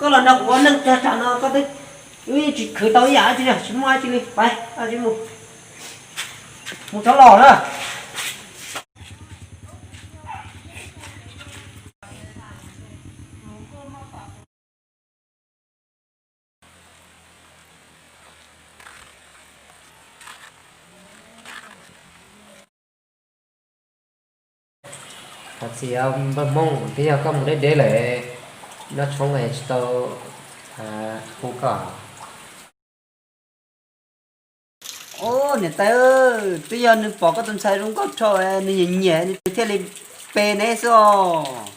Los nrog kuv ua neej tag tsam no koj twb, wb yeej tsis khwv tau ib yam dab tsi li, tsis muaj dab tsi li. Pais, mus, mus rov los na. Thov txim npawg Hmoob, twb yog koj mus deb deb lawm, noj tshoob tsis tau hu koj. Ub, niam tais, twb yog nws pom koj tus ntxhais zoo nkauj dhau, nws nyiam nyiam nws thiaj li pe neb xwb os.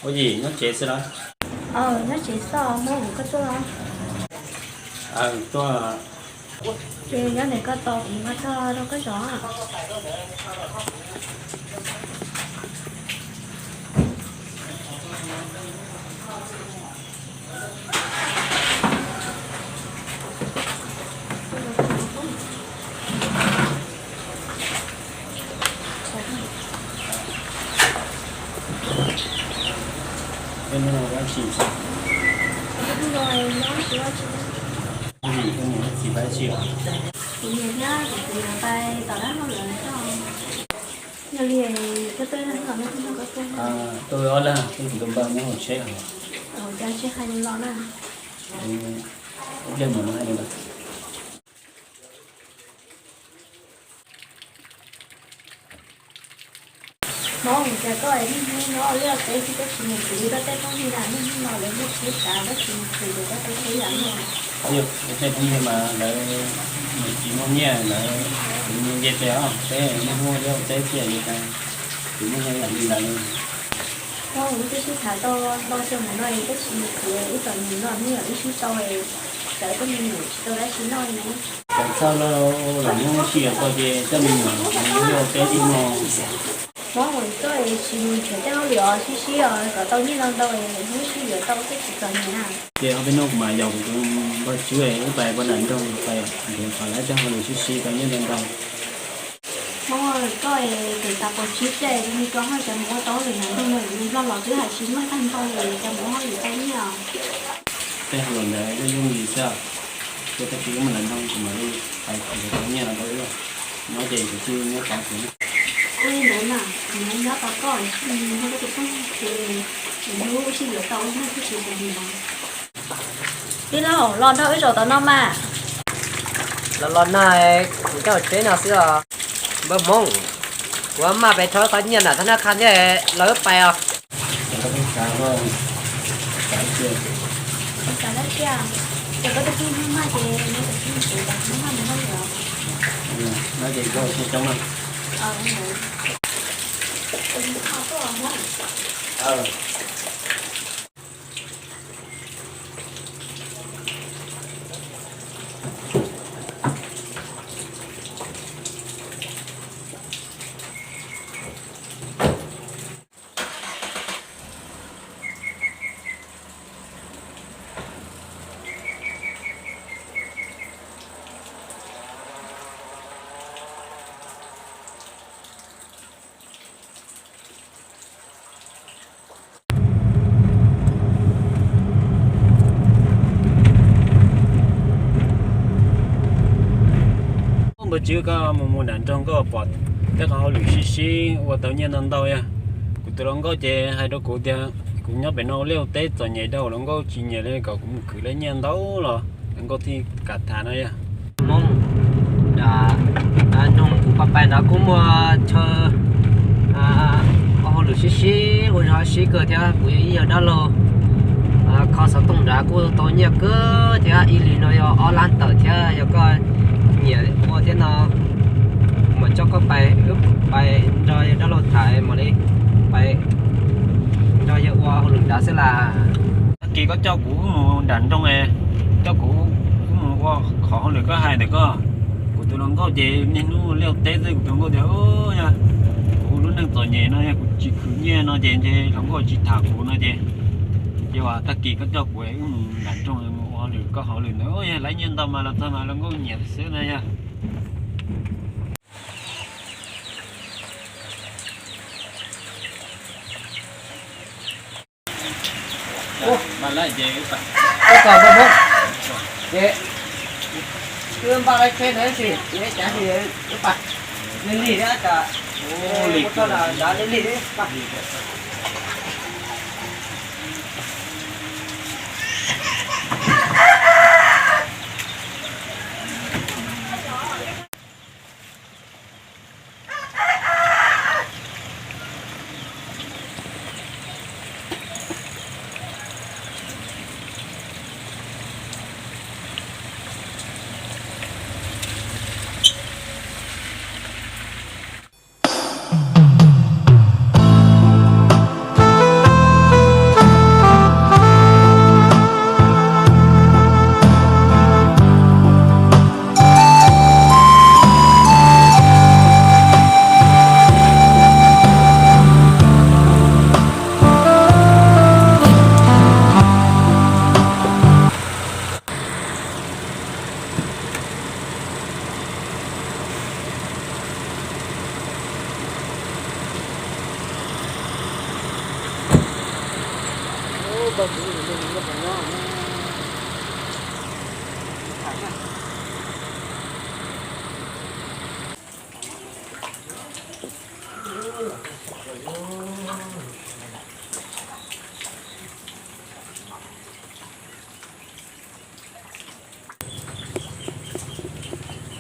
Ua yim nyob tsev xwb los? Nyob tsev xwb, Hmoob, koj tuaj los? Tuaj. Ces nyob ntawm koj tos kuv mus txog rau koj zos. Kuv niam thiab kuv txiv pais tom dab laug lawm. Yog li koj tuaj, tuaj ob leeg, kuv tus npawg nyob hauv tsheb os. Cas tsis hais los na? Ib pliag mam hais li ntawd. Hmoob, cas koj niaj hnub nyob ua liaj ua teb xwb koj tsis mus khwv li koj tej phooj ywg na? Niaj hnub no lawv muaj tsheb kav koj tsis mus khwv ces koj tau txhua yam no. Tej phooj ywg mas lawv mus tsis muaj nyiaj, lawv mus nce tes os, peb niaj hnub ua liaj ua teb thiaj li cas, tsis muaj nyiaj yam li lawv. Hmoob, wb twb sib tham tau ntau xyoo mus no es koj tsis mus khwv, wb txom nyem no, wb yog wb sib tau, txawm koj me nyuam tsis tau dab tsi noj li ne. Txawm txog los hnub sib yuav tau ces coj me nyuam mus ua liaj ua teb thiaj mog. Hmoob, koj tsis mus nrhiav tej hauj lwm sib sib os, kom tau nyiaj ntau ntau es hnub sib yuav tau thiaj tsis txom nyem na. Ces ob peb hnub kuv mam yaum kuv tus npawg Tswb wb pais pem nram nroog pais nrhiav kom lawv coj hauj lwm sib sib tau nyiaj ntau ntau. Hmoob, koj es tseem tas pom tsib caug tus me ko haj cas mus ua tau hauj lwm nram nroog no, nws nplog los twb hais tsis meej tag nrho li cas mus ua hauj lwm tau nyiaj os. Tej hauj lwm ntawd yooj yooj yim xwb, ces koj tsis mus nram nroog kuv mam li hais kom tau nyiaj no rau wb, no ces kuv thiaj nyob tos kuv. Ua li ntawd mas kuv nyob tos koj, nrog koj tus phooj ywg, hnub sib yuav tau ua neej thiaj tsis txom nyem. Tij laug, los nrog wb zaum tom no mas. Los los na, kuv nyob hauv tsheb no xwb os. Npawg Hmoob, kuv maj pes rho qhov nyiaj nram thab nab qha thiab, los wb pais os. Npawg Tswb, koj mus mus nram nroog koj pom tej qhov hauj lwm sib sib ua tau nyiaj ntau ntau yog? Kuv tus hluas nkauj ces hais rau kuv tias kuv nyob pem no ua liaj ua teb txom nyem dhau, hluas nkauj tsis nyiam li, kom kuv mus khwv lawv nyiaj ntau los hluas nkauj thiaj kam tham no yog. Hmoob, nroog kuv pais pais ntawd kuj muaj chaw ua hauj lwm sib sib ua zog sib kawg thiab, kuv yog ib yawg dab laug, Kho xov tooj nrad kuj tau nyiaj kawg thiab, ib hlis no yog ob lab tawm thiab. Yog koj nyiam ua thiab no, mam coj koj pais, wb pais nrog yawg dab laug Thaiv mam li pais nrog yawg ua hauj lwm nrad xwb las. Tag kis koj coj kuv wb mus nram nroog, coj kuv wb mus ua qhov hauj lwm koj hais ntawm koj. Kuv tus hluas nkauj ces niaj hnub liaj teb xwb, kuv tus hluas nkauj tias, yog kuv lub neej txom nyem no, yog kuv tsis khwv nyiaj no ces ntshe hluas nkauj tsis tham kuv no ces, ces tag kis koj coj kuv wb mus nram nroog mus ua hauj lwm koj hauj lwm ntawd, yog lawv nyiaj ntau mas los txog mas hluas nkauj nyiam xwb na yog.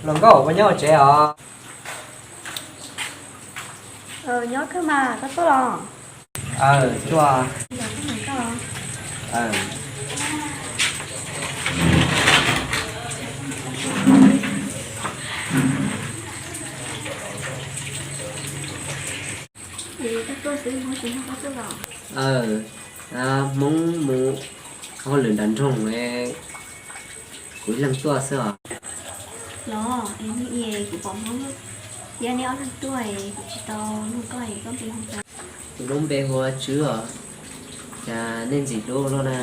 Hluas nkauj, koj nyob tsev os? Nyob kawg mas, koj tuaj los? Aw, tuaj. Aw, Hmoob mus hauj lwm nram nroog, kuv ib leeg tuaj xwb os. Los es, kuv pom Hmoob thiab neb ob leeg tuaj, kuv tsis tau nug koj, koj npe hu cas? Kuv lub npe hu ua Tswb os. Cas nej ntxim hlub luaj na?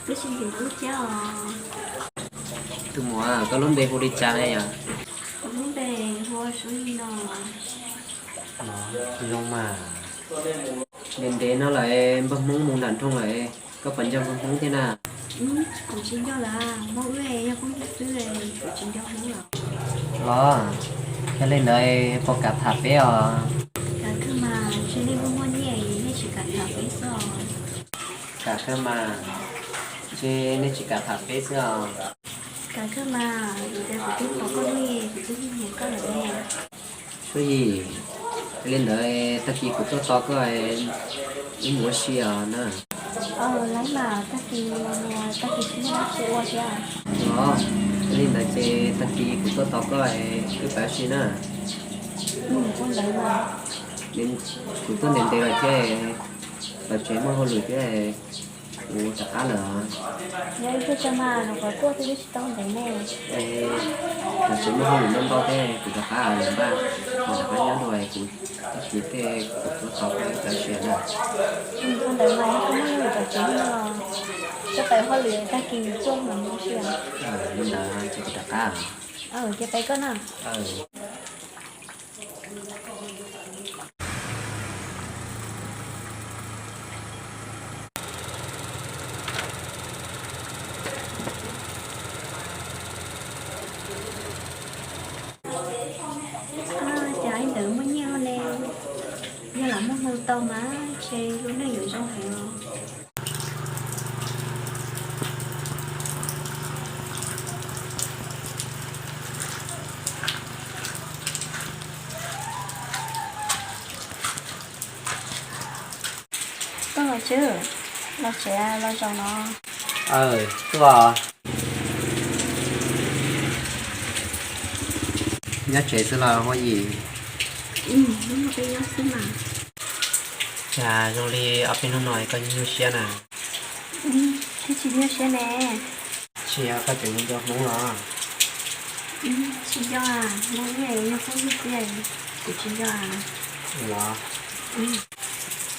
Twb tsis ntxim hlub thiab os. Tus muam, koj lub npe hu li cas na yom? Kuv lub npe hu ua Suav Yis no. Zoo mas. Ntev ntev no lawm npawg Hmoob mus nram nroog lawm, koj puas nco npawg Hmoob thiab na? Kuv tsis nco lawm, Hmoob wb yog phooj ywg xwb, kuv tsis nco Hmoob lawm. Los, yog li ntawd puas kam tham peb os? Kam kawg mas, ntshe nej muaj muaj nyiaj nej tsis kam tham peb xwb os. Kam kawg mas, ntshe nej tsis kam tham peb xwb os. Kam kawg mas, vim tias kuv twb pom koj lub, kuv twb nyiam koj lawm ne. Suav Yis, li ntawd tag kis kuv tuaj tos koj, wb mus ua si os na. Los, li ntawd ces tag kis kuv tuaj tos koj, wb pais ua si na. Kuv tuaj ntev ntev lawm thiab, tom tsev muaj hauj lwm thiab, kuv rov qab lawm. Tom tsev muaj hauj lwm ntau ntau thiab, kuv rov qab lawm npaj, kuv rov qab nyob dua, kuv tag kis thiab kuv tuaj tos koj wb pais ua si na. Li ntawd ces kuv rov qab. Ces pais koj na. Cas li ntawd muaj nyiaj ne, yog lam muaj hmoo tau mas ntshe lub neej yuav zoo heev os. Koj los Tswb, Los tsev los zaum no. Aw, tuaj. Nyob tsev xwb los Huab Yim? Hnub no peb nyob xwb mas. Cas zoo li ob peb hnub no koj nyuaj nyuaj siab na? Thiab tsis nyuaj siab ne. Tsis yog koj tseem nco Hmoob los? Tsis nco, Hmoob nyuag Hmoob nyuag xwb, kuv tsis nco. Los,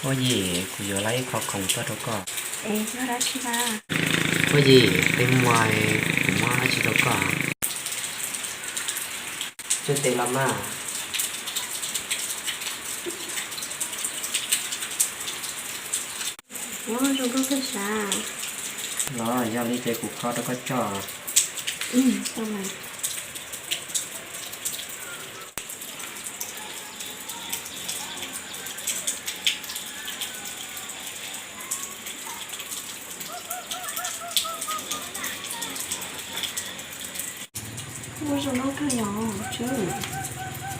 Huab Yim, kuv yuav lawm ib qho khoom tuaj rau koj. Es yog dab tsi mas? Huab Yim, tej muag kuv muab dab tsi rau koj? Tsuj tes los mas. Ua zoo nkauj kawg sav. Los yog li ces kuv kho rau koj tso. Ua zoo nkauj kawg yom Tswb.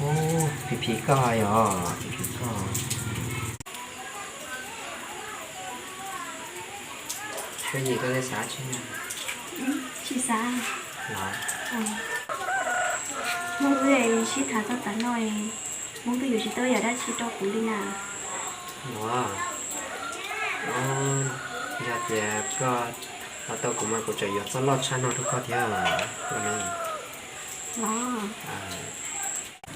Ub, phim phim koj yom, phim phim koj. Huab Yim, koj xav tsi? Tsis xav. Los, Hmoob wb sib tham txog tav no, Hmoob twb yuav tsis tau yam dab tsi rau kuv li na. Los, yog tias koj los tau kuv mas kuv tseem yuav txoj loj tshaj no rau koj thiab. Los,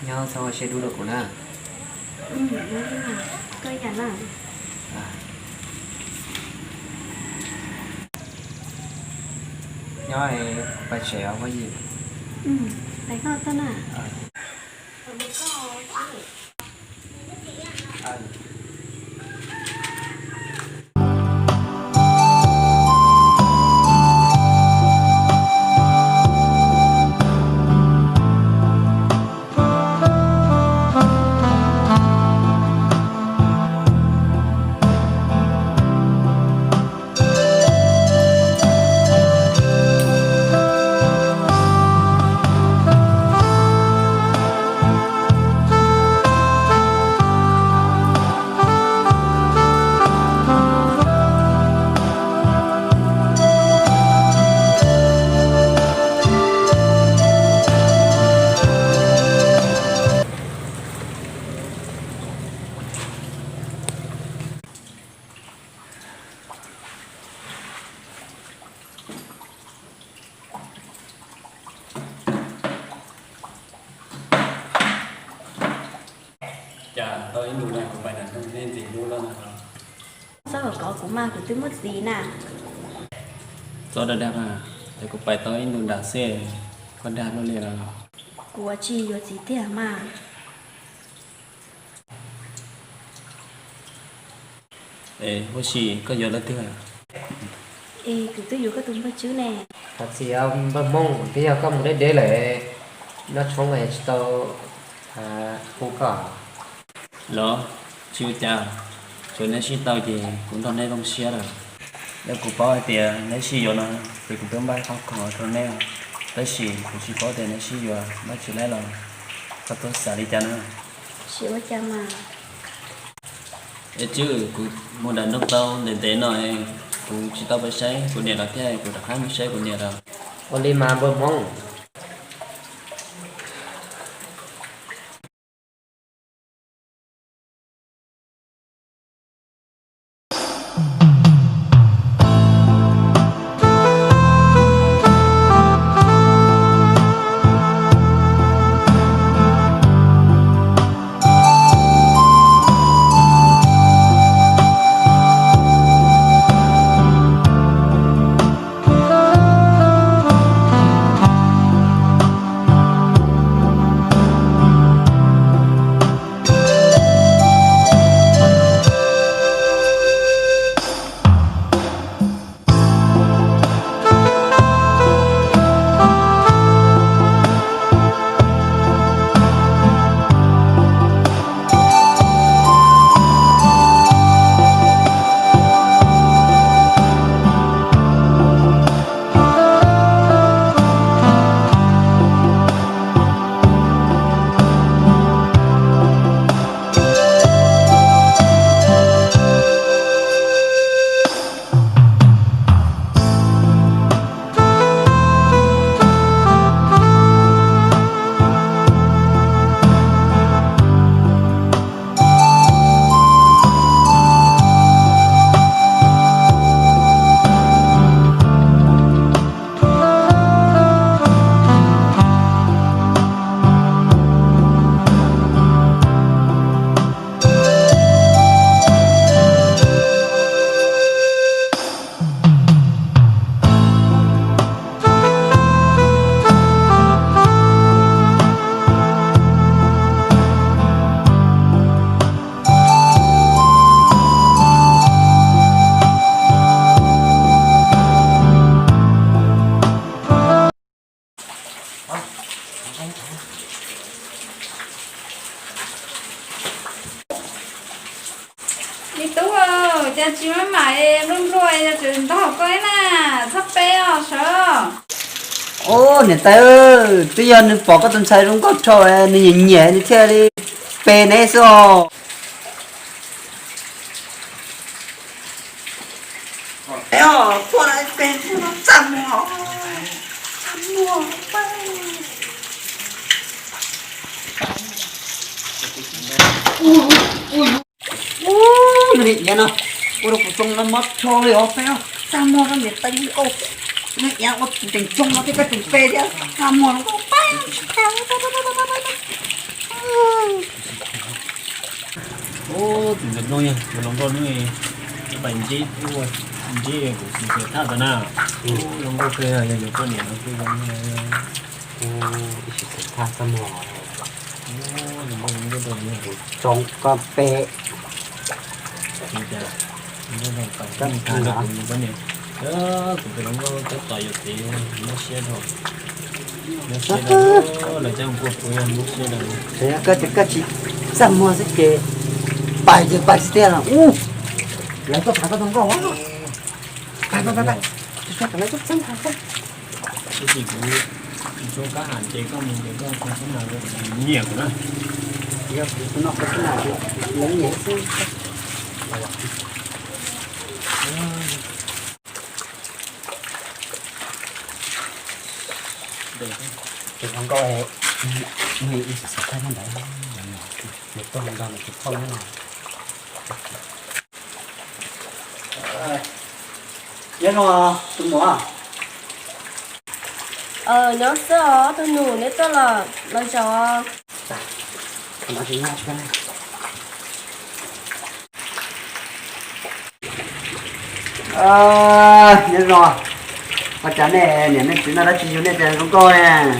nyob txhob ua siab dub rau kuv na. Koj ib yam na. Nyob, kuv pais tsev os Huab Yim. Pais koj toj na. Cas tau ib ntus no kuv pais nram nroog nej ntxim hlub loj no. Txhob kom kuv mas, kuv twb muaj txiv na. Txhob dag dag mas, es kuv pais tau ib ntus nram xwb koj dag luaj li lawm los? Kuv ua tsis yuav txiv tiag mas. Es Huab Yim, koj yuav leej twg? Es kuv twb yuav koj tus npawg Tswb ne. Thov txim os npawg Hmoob, twb yog koj mus deb deb lawm, noj tshoob es tsis tau hu koj. Los, tsis ua cas, tsuas neb sib tau ces kuv nrog neb zoo siab lawm. Yog kuv paub hais tias neb sib yuav no ces kuv twb npaj qhov khoom rau neb, tab sis kuv tsis paub tias neb sib yuav, npaj tsis laib los koj txhob xav li cas na. Tsis ua cas mas. Es Tswb, kuv mus nram nroog tau ntev ntev no, kuv tsis tau pais saib kuv niam lawm thiab, kuv rov qab mus saib kuv niam lawm. Ua li mas npawg Hmoob. Ub, niam tais, twb yog nws pom koj tus ntxhais zoo nkauj dhau, nws nyiam nyiam nws thiaj li pe neb xwb os. Ub, nws niam no, ua rau kuv zoo no mob dhau li os peb, txaj muag rau niam tais nkauj, nws niam ua tseem zoo no thiab koj tseem pe thiab, txaj muag rau nkauj peb. Ub, tus ntxawm Nplooj yog tus hluas nkauj hnub ib pais ntsib, ntsib kuv xwm xwm thaj tau na. Hluas nkauj kawg, yog yuav poj niam no kuj zoo. Ib sim xwm thaj txaj muag, zoo koj peb. Kuv tus hluas nkauj tab tom yuav tiv, mob siab dhau, mob siab dhau, lawv coj mus kuaj puav yog mob siab dhau. Koj ces koj tsis txaj muag xwb ces pais ces pais xwb tiag los ub. Lawv tuaj tham koj tus nkauj, pais pais pais pais, lawv tuaj txeeb tham koj. Tab sis kuv tsis tshua qab hais ces koj mus ces koj txhob hais, nyiam kuv na. Yog kuv no kuv xwb na, lawv nyiam xwb. Tus hluas nkauj, nws ib sim xav thaj ntawd, nws tuaj nrog nws tus phauj nyob no. Nyob zoo tus muam. Nyob xwb os tus nus, neb tuaj los los zaum. Nyob zoo, ua cas nej niam nej txiv noj dab tsi yug nej tias zoo nkauj ne?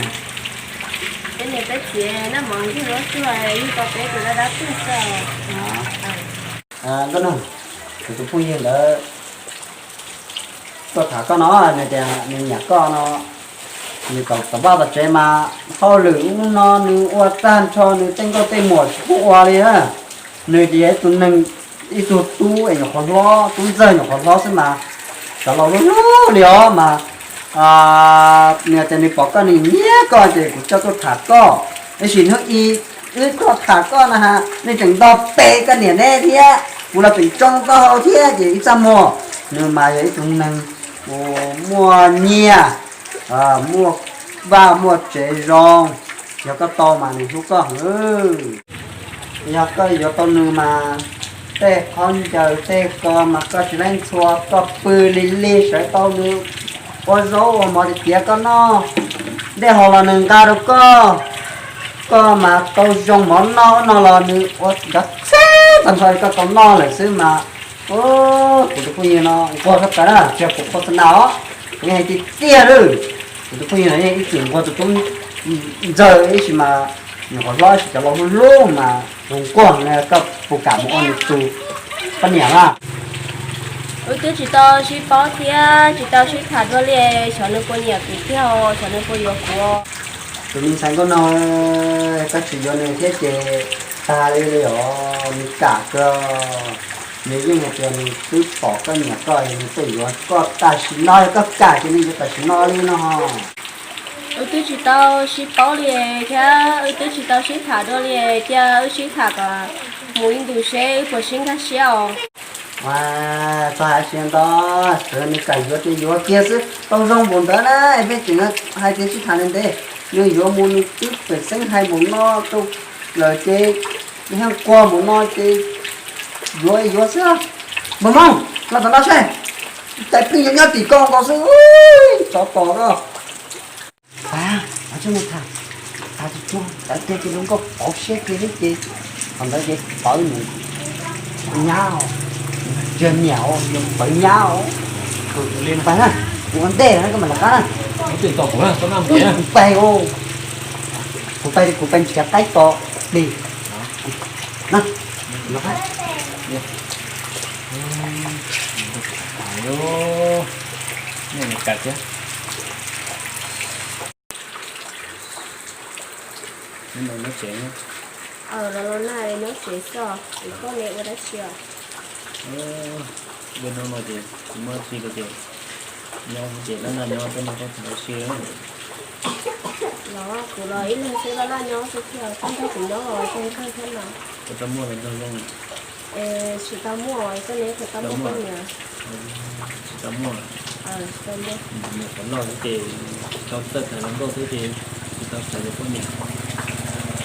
Peb niam peb txiv noj mov ntseg lub xwb, yug tau peb tus dab dab tuag xwb. Nkauj Nug, kuv tus phooj ywg ntawd tuaj tham koj no, nws tias nws nyiam koj no, nws kom tom vaj tom tsev mas hauj lwm ub no nws ua tag nrho, nws tej nkauj tej muam tsis pub ua li na. Nws ces yog ib tug neeg, ib tug tub es nyuam qhuav hlob, tub ntxawg nyuam qhuav hlob xwb mas cov laus hlub hlub li os mas, nws tias nws pom koj nws nyiam koj ces kuv coj tuaj tham koj. Tab sis hnub ib wb tuaj tham koj na ha, nej tseem nto pe koj niam neb thiab, kuv los tseem tsoo taub hau thiab ces ib txaj muag. Nws mas yog ib tug neeg uas muaj nyiaj, muaj vaj muaj tsev zoo, yog koj tau mas nws hlub koj heev. Yog koj yuav tau nws mas tej khaub ncaws tej ko mas koj tsis leej txhua, koj pw lig lig sawv tau nws ua zaub ua mov tiav tiav koj noj, dej haus los nws nqa rau koj. Koj mas tau zoo mov noj no los nws ua nrov txheb tag nrho koj tau noj lawm xwb mas. Kuv tus phooj ywg no nquag tshaj plaws na, tsis yog kuv khos xas nas os, kuv yeej hais tiag tiag lawm. Kuv tus phooj ywg no yeej ib txwm nquag tus tub ntxawg ib sim mas nyuam qhuav hlob ib sim cov laus hlub hlub mas nquag nquag, koj puas kam mus ua nws tus poj niam na? Wb twb tsis tau sib paub thiab tsis tau sib tham dua li, xyov nws puas nyiam kuv tiag, xyov nws puas yuav kuv. Tus me ntxhais nkauj no, koj tsis yuav nws thiab ces tag li li os, nws kam kawg. Nws yeej hais tias nws twb pom koj nyiam koj, nws tuaj yuav koj tam sim no, yog koj kam ces nws yuav tam sim no li no. Wb twb tsis tau sib paub li thiab wb twb tsis tau sib tham dua li, cia wb sib tham kom mus ib ntus seb wb puas sib nkag siab os. Txhob hais siab ntau, txawm nws kam yuav ces yuav kiag xwb, tau zoo npaum ntawd na, peb tseem hais tias sib tham ntev ntev, nws yuav mus nws twb pem xeeb hais npaum no rau lawm ces, nws yeej quag npaum no ces yuav yuav xwb. Npawg Hmoob, los tom no seb, cais pheej yuav nyob tim koj nkaus xwb, tsov tom koj. Pab, pab tsuag, txav tsuag, txav tsuag, tus hluas nkauj pauv siab kiag thiab ces, thaum ntawd ces pawv nws nyab, tsuag niam, pawv nyab. Pab na, kuv ua ntej na, koj mam rov qab na. Kuv pais, kuv pais, kuv pais nrhiav qaib tos plig na. Los los na, nyob tsev xwb os, es koj ne ua dab tsi os? Ua no no ces kuv muaj dab tsi rau ces Nyob ces laj laj nyob, txhob muaj teeb meem ua si. Los kuv los ib leeg xwb, laj laj nyob xwb thiab, txhob nrog kuv nyob los zoo kawg thiab no. Puas tau muaj los nrog zoo? Tsis tau muaj, koj neb puas tau muaj poj niam? Tsis tau muaj. Tsis tau muaj. Niam qhuav loj xwb ces tsis tau txawj tham hluas nkauj thiab ces tsis tau xav yuav poj niam.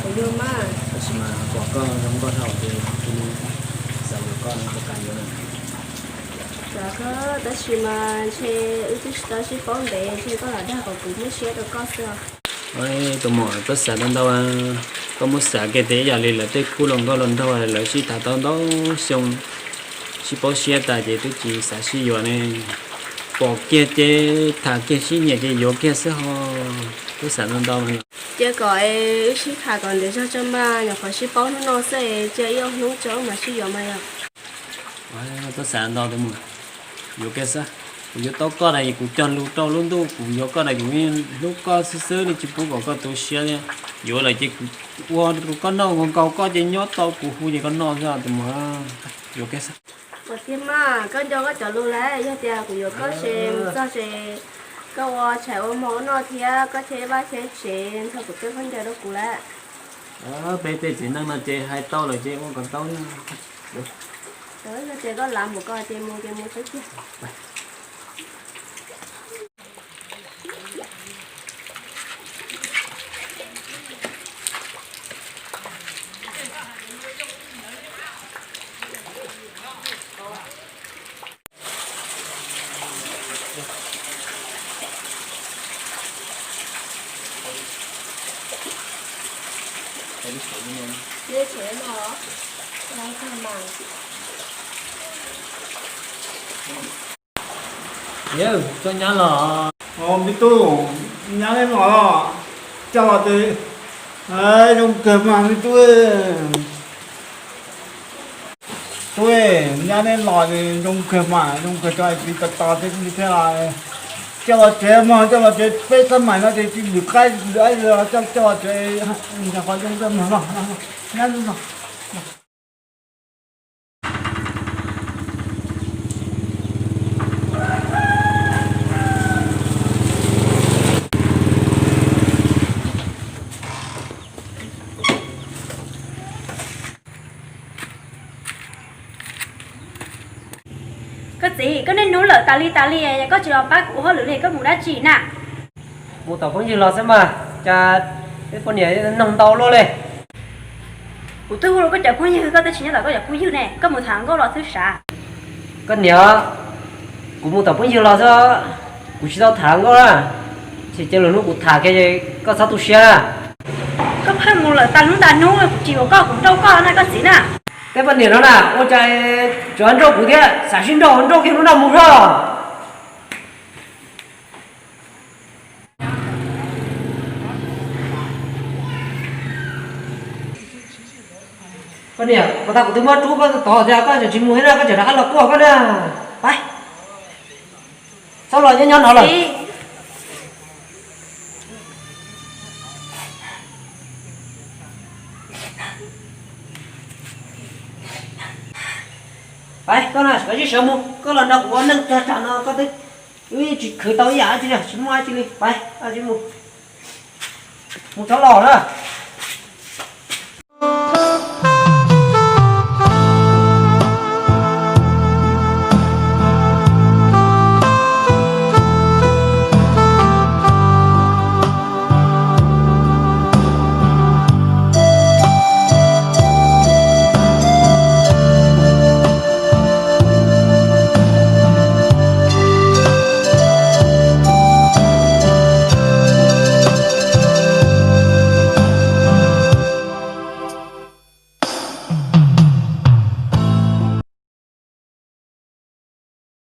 Kuv yog mas. Tab sis mas pom koj zoo nkauj dhau ces kuv xav yuav koj, kuv kam yuav lawm. Tab sis mas ntshe wb twb tsis tau sib paub ntev, ntshe koj lam dag kom kuv muab siab rau koj xwb os. Tus muam, koj xav tau ntau, koj muab xav kiag tias ib yam li lawv tej khub hluas nkauj hluas nraug lawv sib tham tau ntau xyoo, sib paub siab tas ces twb tsis xav sib yuav ne. Pom kiag ces tham kiag, sib nyiam ces yuav kiag xwb ho. Koj xav ntau ntau. Cia kom wb sib tham kom ntev zog tso mas, nyuam qhuav sib paub hnub no xwb, cia ib ob hnub tso wb mam sib yuav mas yog. Koj xav ntau tus muam, yuav kiag xwb. Kuv yuav tau koj na, kuv cog lus rau lub ntuj kuv yuav koj na, kuv hlub koj xwb xwb li, tsis pub kom koj tu siab li. Yuav lawm ces kuv ua rau koj noj, nkaus koj ces nyob tau, kuv hu ces koj noj xwb tus muam. Yuav kiag xwb. Ua tiag mas, koj nco koj cov lus lawm, yog tias kuv yuav koj ces mus txog ces koj ua tshais ua hmo ua noj thiab koj cheb vaj cheb tsev nrog kuv tej khaub ncaws rau kuv lawm. Peb tej txiv neej no ces hais tau lawm ces ua kom tau. Yog tias koj lav mus koj ces mus ces mus xwb tiag. Tub nyab los? Me tub, nyab neb los? Coj los ces zoo kawg mas me tub. Tub, nyab neb los zoo kawg mas, zoo kawg, cov txiv tos tos thiab li thiab. Coj los tsev mog, coj los tsev, peb xab mais no ces tsis lwm qaib lwm aib, coj los tsev, qhov zoo kawg mog, nyab los. Koj txiv, koj niaj hnub lawm tas li tas li, koj tsis los pab kuv ua hauj lwm li, koj mus dab tsi na? Mus tom phooj ywg los xwb mas, cas peb poj niam noog ntau luaj li. Kuv twb hu rau koj cov phooj ywg, koj twb tsis nyob tom koj cov phooj ywg ne, koj mus tham nkauj los xwb sav. Koj niam, kuv mus tom phooj ywg los xwb, kuv tsis tau tham nkauj na. Ces cia lwm hnub kuv tham kiag, koj txhob tu siab na. Koj pheej mus lawm tas hnub tas hnub, kuv tsis yuav koj kuv nrauj koj na koj txiv na. Tej poj niam no na ua cas tseem nrauj kuv thiab, xav sib nrauj nrauj kiag hnub no mus xwb. Koj niam, puas tas kuv twb muab rub koj tod tias koj tseem tsis mus thiab na, koj tseem rov qab los quaj koj na. Pab, txhob los nyob nyob no lawm. Pab, koj na, koj tsis sawv mus, koj los nrog kuv ua neej tag tsam no koj twb, wb tsis khwv tau ib yam dab tsi li, tsis muaj dab tsi li. Pab, koj tsis mus, mus txhob los na.